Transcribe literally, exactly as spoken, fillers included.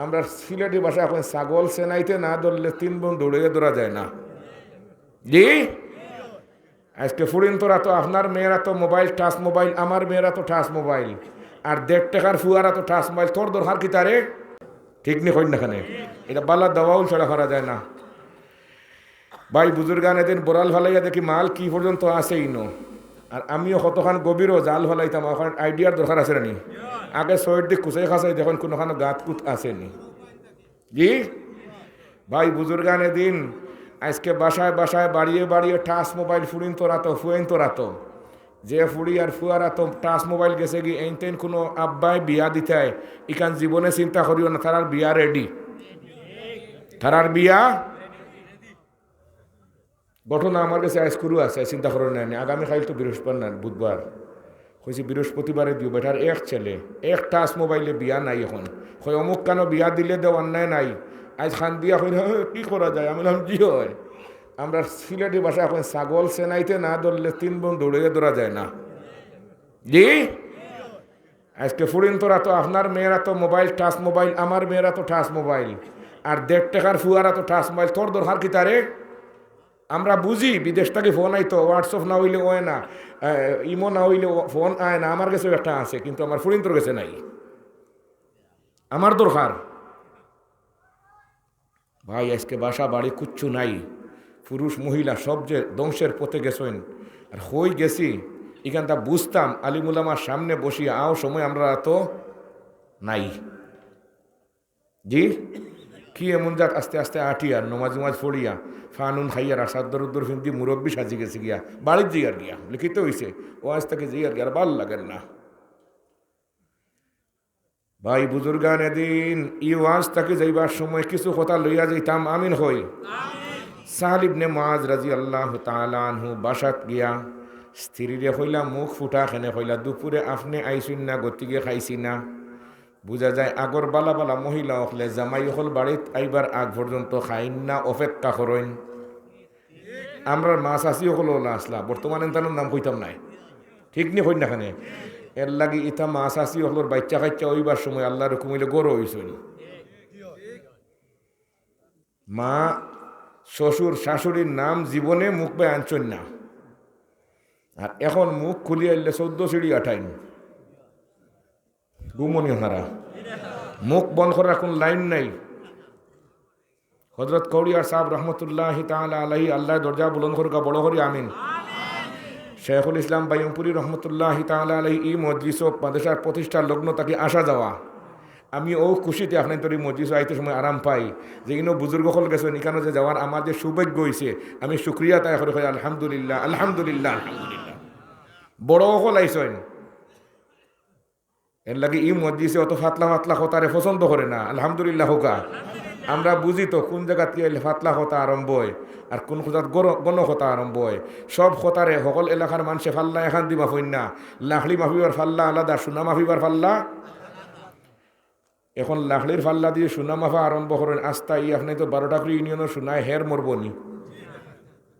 আমরা সিলেটি ভাষা এখন ছাগল সেনাইতে না ধরলে তিন বোন দৌড়ে ধরা যায় না। জি, আজকে ফুড়িন্তরা তো, আপনার মেয়েরা তো মোবাইল, টাচ মোবাইল, আমার মেয়েরা তো টাচ মোবাইল, আর দেড় টাকার ফুয়ারা তো টাচ মোবাইল। তোর দরকার কিতা রে? ঠিক নি, কইন না কেনে? এটা বালা দাওয়াউল ছাড়া করা যায় না। ভাই বুজুর্গানে দিন, বড়াল ফালাইয়া দেখি মাল কি পর্যন্ত আছে ইনো। আর আমিও কতখান গভীরও জাল ফালাইতাম, ওখানে আইডিয়ার দরকার আছে না নি? আগে ছয়র দিক কুচাই খাচাই দেখইন কোনোখানো গাত কুত আছে নি। জি ভাই বুজুর্গানে দিন, আজকে বাসায় বাসায়, বাড়িয়ে বাড়িয়ে টাচ মোবাইল, ফুড়িন্তরা তো, ফুয়াইন্তরা তো। যে ফুড়ি আর ফুয়ারা তো টাচ মোবাইল গেছে গি, এইন তেইন কোনো আব্বায় বিয়া দিতায়, ইখান জীবনে চিন্তা করিও না, তারার বিয়া রেডি, তারার বিয়া। ঘটনা আমার গেছে আইজ কুরু আছে, চিন্তা করো না নি। আগামীকাইল তো বৃহস্পতিবার না, বুধবার। কইছি, "বৃহস্পতিবারে দিও, বেটার এক ছেলে, এক টাচ মোবাইলে বিয়া নাই এখন।" কয়, "অমুক কানো বিয়া দিলে দেও, আর নায় নাই।" আইজ কান্দিয়া কইন, "হ্যাঁ, কি করা যায়?" আমি বললাম, "জি অয়।" আমরা সিলেটি ভাষা এখন ছাগল সেনাইতে না ধরলে তিন বোন দৌড়ে ধরা যায় না। জি, আজকে ফুড়িন্তরা তো, আপনার মেয়েরা তো মোবাইল, টাচ মোবাইল, আমার মেয়েরা তো টাচ মোবাইল, আর দেড় টাকার ফুয়ারা তো টাচ মোবাইল। তোর দরকার কিতা রে? আমরা বুঝি বিদেশ থাকি ফোন আইতো, WhatsApp না অইলে অয় না, আহ, ইমো না অইলে ও-, ফোন আয় না। আমার গেছেও একটা আছে, কিন্তু আমার ফুড়িন্তর গেছে নাই। আমার দরকার। ভাই, আজকে বাসা বাড়ি কুচ্ছু নাই, পুরুষ মহিলা সব যে ধ্বংসের পথে গেছইন। আর কই গেছি, ইখানটা বুঝতাম আলিম উলামার সামনে বসিয়া, আও সময় আমরা তো নাই। জি, কি এমন জাত আস্তে আস্তে আটিয়া, নমাজ উমাজ পড়িয়া, ফানুন খাইয়া, আর চাদ্দর উদ্দর ফিন্দি মুরব্বি সাজি গেছি গিয়া, বাড়িত যাইয়ার গিয়া, লিখিত অইছে, ওয়াজ থাকি যাইয়ার গিয়া, আর ভালা লাগের না। ভাই বুজুর্গানে দিন, ই ওয়াজ থাকি যাইবার সময় কিছু কথা লইয়া যাইতাম, আমিন কই। সাহাল ইবনে মুআজ রাদিয়াল্লাহু তাআলা আনহু বাসাত গিয়া স্ত্রীরে কইলা, মুখ ফুটা কেনে কইলা, দুপুরে আপনে আইছইন না, গতিকে খাইছি না। বুঝা যায় আগর বালা বালা মহিলা অকলে জামাই অকল বাড়িত আইবার আগ পর্যন্ত খাইন না, অপেক্ষা করইন। আমরার মা চাচি অকল ওলা আছলা, বর্তমানে তানর নাম কইতাম নায়, ঠিক নি, কইন না কেনে? এর লাগি ইতা মা চাচি অকলর বাইচ্চা কাইচ্চা অইবার সময় আল্লাহর হুকুম অইলে গরো অইছইন। মা, শ্বশুর, শাশুড়ির নাম জীবনে মুখ বায় আনছইন না, আর এখন মুখ খুলিয়া আইলে চৌদ্দ সিঁড়ি আটাইন। ঘুমনি হারা, মুখ বন্ধ করার কোন লাইন নাই। হযরত কৌড়িয়ার সাহেব রহমতুল্লাহি তাআলা আলাইহি, আল্লায় দরজা বুলন্দ করুকা, বড় করি আমিন। শেখুল ইসলাম বাইয়মপুরী রহমতুল্লাহি তাআলা আলাইহি ই মজলিসো মাদ্রাসার প্রতিষ্ঠার লগ্ন থাকি আসা যাওয়া। আমি অউ খুশিতে আপনাইন্তর ই মজলিসো আইতে সময় আরাম পাই, যে ইনো বুজুর্গ অকল গেছইন, ইখানো যে যাওয়ার আমার যে সৌভাগ্য অইছে, আমি শুকরিয়া আদায় করি কই, আলহামদুলিল্লাহ, আলহামদুলিল্লাহ, আলহামদুলিল্লাহ। বড় অকল আইছইন, এর লাগি ই মজলিসে অত ফাতলা ফাতলা কথারে পছন্দ করে না। আলহামদুলিল্লাহ কউকা। আমরা বুঝি তো কুন জাগাত গেলে ফাতলা কথা আরম্ভ অয়, আর কুন কথাত গর-, ঘন কথা আরম্ভ অয়। সব কথারে হকল এলাকার মানষে ফাল্লা এখান দি মাফইন না। লাকড়ি মাফিবার ফাল্লা আলাদা, সোনা মাফিবার ফাল্লা। এখন লাকড়ির ফাল্লা দি সোনা মাফা আরম্ভ করইন, আস্তা ই আপনাইন্তর বারোটা করে ইউনিয়নর সোনায় হের মরবো নি।